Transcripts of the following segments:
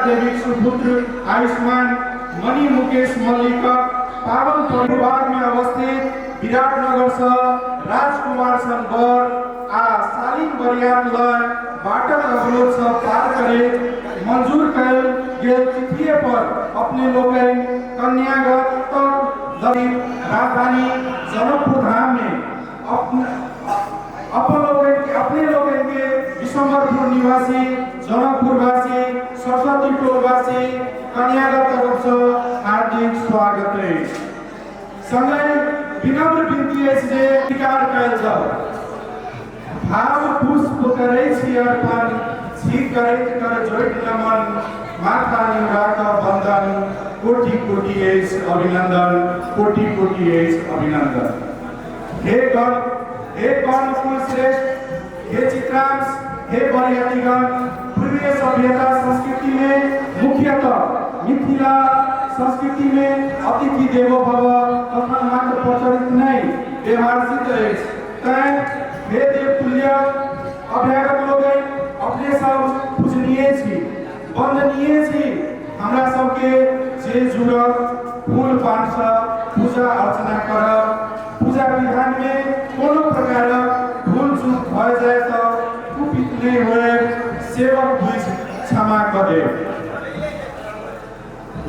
देवीक सुपुत्र आयुष्मान मणि मुकेश मल्लिकक पावन परिवारमे अवस्थित विराटनगरसँ राजकुमार सन वर आ शालीन बरियात लय बाटक अवरोधसँ पार करैत मंजूर कयल गेल तिथिये पर अपने लोकनि कन्यागत राजधानी जनकपुर धाममे अपन लोकनि अपने लोकनि के विश्वम्भरपुर निवासी जनकपुरवासी सरस्वती टोलवासी कन्यागत तरफसँ हार्दिक स्वागत अछि। संगहि विनम्र विनती अछि जे स्वीकार कयल जाउ। भाव पुष्प करै छी अर्पण, छी करैत कर जोड़ि नमन, माथा निहुरा कऽ वंदन, कोटि कोटि अछि अभिनंदन, कोटि कोटि अछि अभिनंदन। हे गण, हे कर्णकुल श्रेष्ठ, हे चित्रांश, हे बरियातीगण, पूर्वीय सभ्यता संस्कृति में मुख्यतः मिथिला संस्कृति में अतिथि देवो भव कथन मात्र प्रचलित नहि, व्यवहार सिद्ध अछि। तैं हे देवतुल्य अभ्यागत लोकनि, अपने सब पूजनीय छी, वंदनीय छी। हमरा सबके जे जुड़ल फूल पानसँ पूजा अर्चना करब। पूजा विधानमे कोनो प्रकारक भूल चूक भऽ जाय तऽ कुपित नहि होयब, सेवक बुझि क्षमा कऽ देब।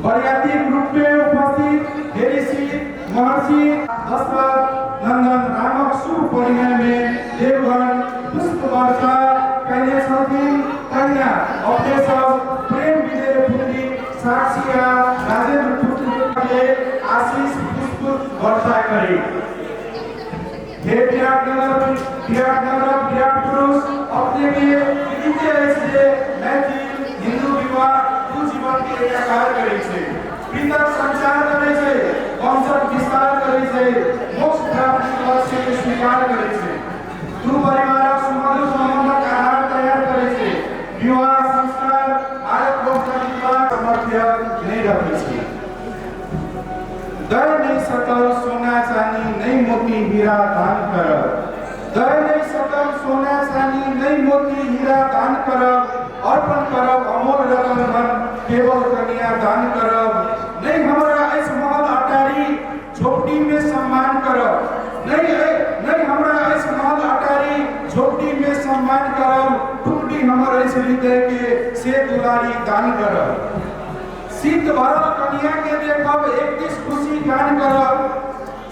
बरियाती रूपमे उपस्थित हे ऋषि महर्षि दशरथ नंदन रामक शुभ परिणयमे देवगण पुष्प वर्षा कयने छलथिन, तहिना अपने सब प्रेम विजय पुत्री साक्षी आ राजेंद्र पुत्र के आशीष पुष्प वर्षा करी। हे विराटनगर विराटनगरक विराट पुरुष, अपने के विदित अछि जे मैथिल हिंदू विवाह दू जीवन के एकाकार करै छै, प्रीतक संचार करै छै, वंशक विस्तार करै छै, मोक्ष प्राप्तिक लक्ष्य के स्वीकार करै छै, दू परिवारक सुमधुर संबंधक आधार तैयार करै छै। विवाह संस्कार भारत वर्षक मिथिलाक सामर्थ्य नहि रखै छै। दय नहि सकल सोना चानी, नहि मोती हीरा दान करब। दय नहि सकल सोना चानी, नहि मोती हीरा दान करब। अर्पण करब अमोल रतन धन, केवल कन्या दान करब। नहि हमरा अछि महल अटारी, झोपड़ी में सम्मान करब। नहि नहि हमरा अछि महल अटारी, झोपड़ी में सम्मान करब। टुकड़ी हमर अछि हृदय के, से दुलारी दान करब। शीत भरल कनिया के देखब, एक दिस खुशी गान करब।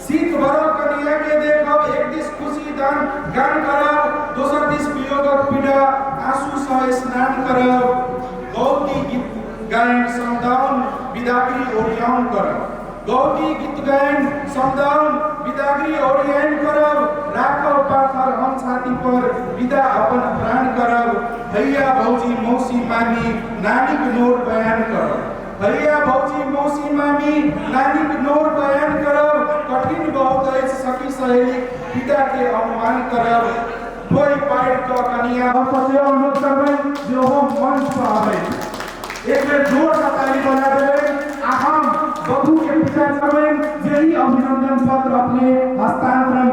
शीत भरल कनिया के देखब, एक दिस खुशी दान गान करब, दोसर दिस वियोगक पीड़ा आंसू सँ स्नान करब। गौती गीत गायन समदाउन विदागरी ओरियाउन करब। गौती गीत गायन समदाउन विदागरी ओरियान करब। राखब पाथर हम छाती पर, विदा अपन प्राण करब। भैया भौजी मौसी मामी नानीक नोर बयान करब। भैया भौजी मौसी मामी नानीक नोर बयान करब। कठिन बहुत अछि सखी सहेली पिता के अनुमान करब। टोइ पाड़ि कऽ कनिया हम से अनुरोध करबनि जे ओहो मंच पर आबथि। एक बेर जोरसँ ताली बजा देबै आ हम वधू के पिता करबनि जे ई अभिनंदन पत्र अपने हस्तांतरण